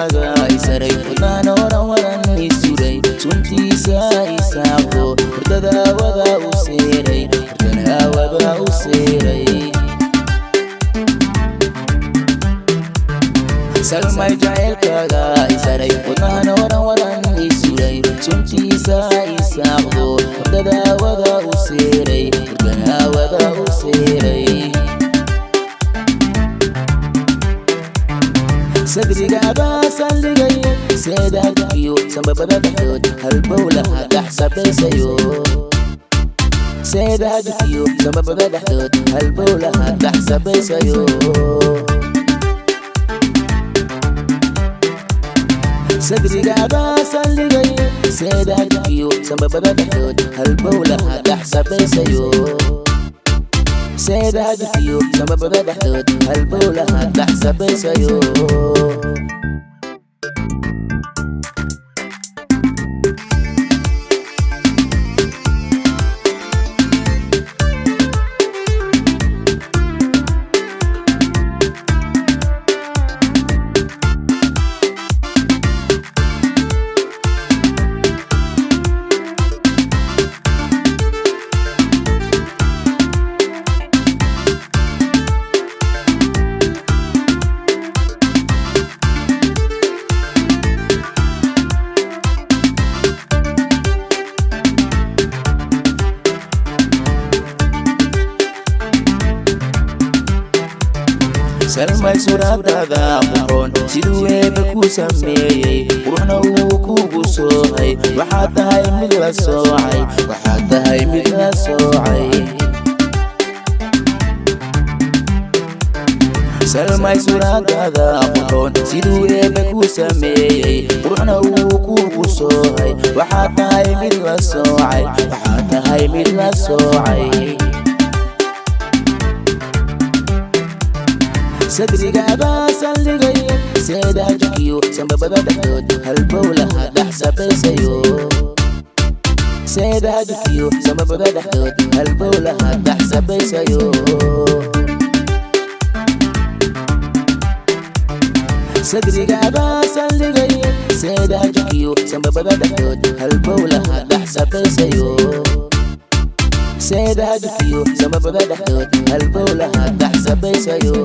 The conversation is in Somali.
Jacaylkaaga isaray, wadnahan waran waran isuray, suntiisa isaaqdo, hurdada wada u seeray, hurdana wada u seeray. Salmay, jacaylkaaga isaray, wadnahan waran waran isuray, suntiisa isaaqdo, hurdada wada u seeray, hurdana wada u seeray. Sadrigaabaa saldhigay, seedaadkiyo sambabada dhexdood halbowlaha dhex sabaysayo. Seedaadkiyo sambabada dhexdood halbowlaha dhex sabaysayo. Sadrigaabaa saldhigay, seedaadkiyo sambabada dhexdood halbowlaha dhex sabaysayo. Seedaadkiyo sambabada dhexdood halbowlaha dhex sabaysayo. Salmay, suraadaada quxoon siduu eebba ku sameeyey, quruxna uu kugu soocay. Waxaad tahay mid la soocay, waxaad tahay mid la soocay. Salmay, suraadaada quxoon siduu eebba ku sameeyey, quruxna uu kugu soocay. Waxaad tahay mid la soocay, waxaad tahay mid la soocay. Sadrigaabaa saldhigay, seedaadkiyo sambabada dhexdood halbowlaha dhex sabaysayo. Seedaadkiyo sambabada dhexdood halbowlaha dhex sabaysayo. Sadrigaabaa saldhigay, seedaadkiyo sambabada dhexdood halbowlaha dhex sabaysayo. Seedaadkiyo sambabada dhexdood halbowlaha dhex sabaysayo.